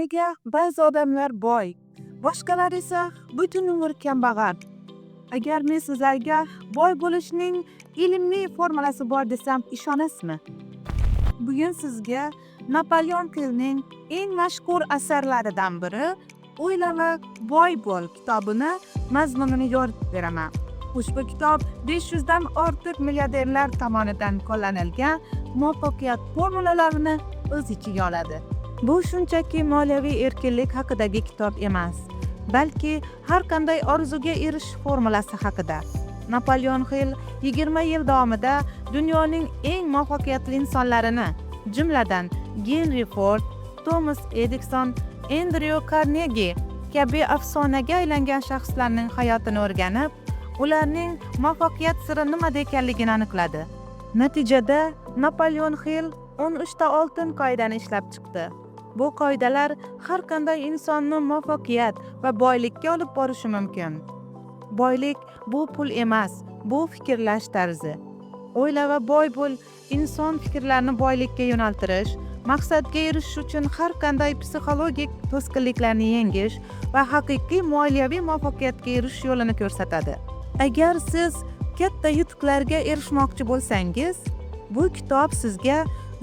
Nega ba'zi odamlar boy, boshqalar esa butun umr kambag'al? Agar men sizlarga boy bo'lishning ilmiy formulasi bor desam, ishonasizmi? Bugun sizga Napoleon Hillning eng mashhur asarlaridan biri "O'yla va boy bo'l" kitobini mazmunini yoritib beraman. Ushbu kitob 500 dan ortiq milliarderlar tomonidan qo'llanilgan muvaffaqiyat formulalarini o'z ichiga oladi. Bu shunchaki moliyaviy erkinlik haqidagi kitob emas, balki har qanday orzuga erishish formulasi haqida. Napoleon Hill 20 yil davomida dunyoning eng muvaffaqiyatli insonlarini, jumladan Genri Ford, Tomas Edison, Endryu Karnegi kabi afsonaga aylangan shaxslarning hayotini o'rganib, ularning muvaffaqiyat siri nimada ekanligini aniqladi. Natijada Napoleon Hill 13 ta oltin qoidani ishlab chiqdi. Bu qoidalar har qanday insonni muvaffaqiyat va boylikka olib borishi mumkin. Boylik bu pul emas, bu fikrlash tarzi. "O'yla va boy bo'l" inson fikrlarini boylikka yo'naltirish, maqsadga erishish uchun har qanday psixologik to'sqinliklarni yengish va haqiqiy moliyaviy muvaffaqiyatga erishish yo'lini ko'rsatadi. Agar siz katta yutuqlarga erishmoqchi bo'lsangiz, bu kitob sizga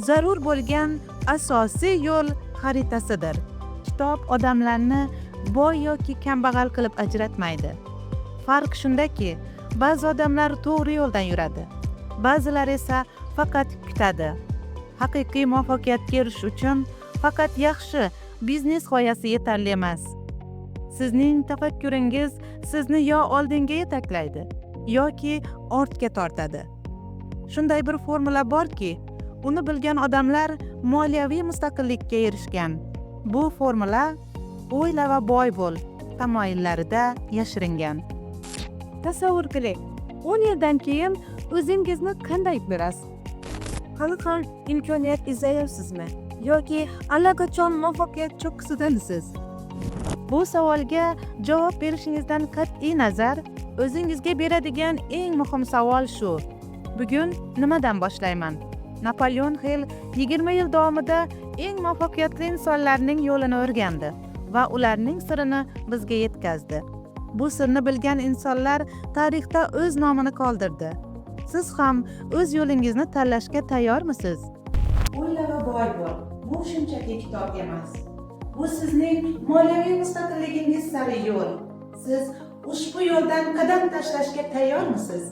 zarur bo'lgan asosiy yo'l xaritasidir. Kitob odamlarni boy yoki kambag'al qilib ajratmaydi. Farq shundaki, ba'zi odamlar to'g'ri yo'ldan yuradi, ba'zilar esa faqat kutadi. Haqiqiy muvaffaqiyatga erishish uchun faqat yaxshi biznes g'oyasi yetarli emas. Sizning tafakkuringiz sizni yo oldinga yetaklaydi yoki ortga tortadi. Shunday bir formula borki, uni bilgan odamlar moliyaviy mustaqillikka erishgan. Bu formula "O'yla va boy bo'l" tamoyillarida yashiringan. Tasavvur qiling, 10 yildan keyin o'zingizni qanday ko'rasiz? Hali ham imkoniyat izlayapsizmi yoki allaqachon muvaffaqiyat cho'qqisidamisiz? Bu savolga javob berishingizdan qat'iy nazar, o'zingizga beradigan eng muhim savol shu: bugun nimadan boshlayman? Napoleon Hill 20 yil davomida eng muvaffaqiyatli insonlarning yo'lini o'rgandi va ularning sirini bizga yetkazdi. Bu sirni bilgan insonlar tarixda o'z nomini qoldirdi. Siz ham o'z yo'lingizni tanlashga tayyormisiz? "O'yla va boy bo'l" bu shunchaki kitob emas, bu sizning moliyaviy mustaqilligingiz sari yo'l. Siz ushbu yo'ldan qadam tashlashga tayyormisiz?